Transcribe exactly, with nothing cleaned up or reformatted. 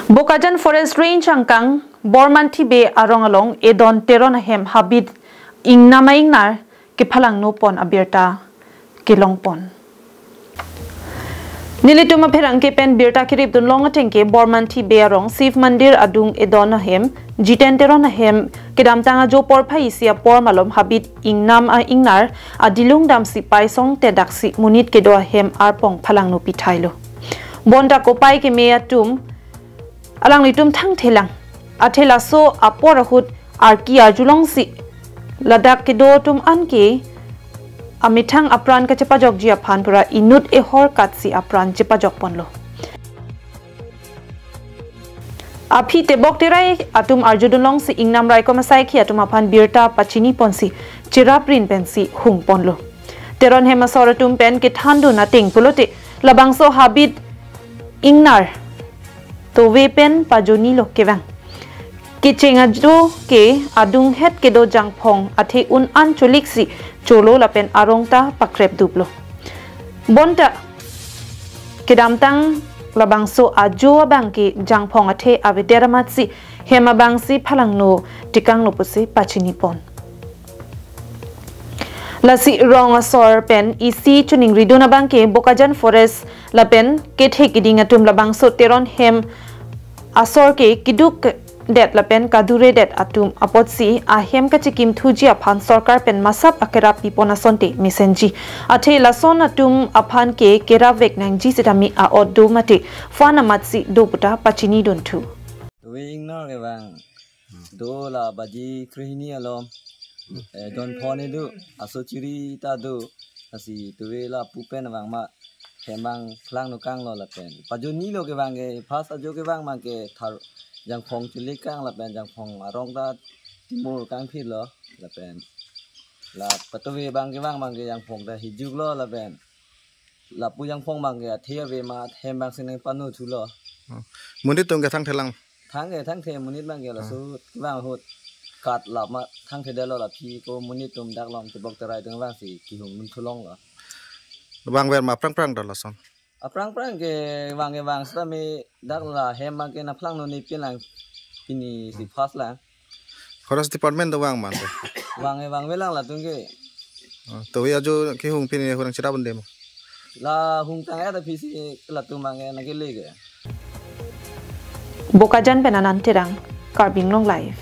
Bokajan Forest Range angkang Bormanthi Bey arong along Edon Teron ahem habit ingnam a-ingnar kephalangno pon abirta kelongpon. Nelitum apherangke pen birta keripdunlong atengke Bormanthi Bey arong Shiv Mandir adung Edon ahem Jiten Teron ahem kedamtang ajo porphai isi apor malom habit ingnam a-ingnar adilung damsi paisong tedaksi monit kedo ahem arpong phalangno pithailo. Bonta kopai keme atum alanglitum thangthelang. Athe laso apor ahut arki arjulongsi ladak kedo atum anke amethang apran kachepajokji aphan pura inut ehor katsi apran chepajokponlo. Aphi tebok terai atum arjudunlongsi ingnam raikom asaikhi atum aphan birta pachiniponsi cheraprin pensi hungponlo. Teron hem asor atum pen kethandun ateng pulote labangso habit ingnar tove pen pajonilo kevang. Kecheng ajo ke adunghet kedo jangphong athe un-an choliksi cholo lapen arong ta pakrepduplo. Bonta kedamtang labangso ajo abangke jangphong athe avedet amatsi hem abangsi phalangno tekangno pusi pachinipon. Lasi rong asor pen isi choningridun abangke Bokajan Forest lapen kethek iding atum labangso Teron hem asor ke kedukdet lapen kaduredet atum apotsi ahem kachekimthuji aphan sorkar pen masap akerap pipon asonte mesenji. Athe lason atum aphan ke kerapvek nangji sitame a-ot do mate fund amatsi do puta pachinidunthu. Tove ingnar kevang do la baji krehini alom. Eh, don phone do, aso chiri ta do, asi tove lapu pen vang ma, hem abang phalangno kanglo lapen. Pajonilo kevang ke, first ajo kevang abangke thar jangphong chuli kang lapen jangphong arong ta timur kangphirlo lapen. La patove abang kevang abangke jangphong ta hijuklo lapen. Lapu jangphong abangke athe ave ma hem abangsi nangpanothulo. Monit atum ke thangthelang. Thangke thangthe monit abangke laso kevang ahut kat la ma thangthedetlo la aphi ko monit atum dak along tebok terai atum abangsi kehung nunthulonglo. Vangver ma aphrang phrang do lason. Aphrang phrang kevang kevang sitame dak la hem abangke nangphalangno nepinlang pini si first lang. Forest Department do vang ma te. Vang e vang velang latum ke. Oh, tove ajo kehung pini hurang cherapdunde ma. La hungtang ya ta aphi si latum abangke nangkele ke. Bokajan pen Anand Terang, Karbi Anglong Live.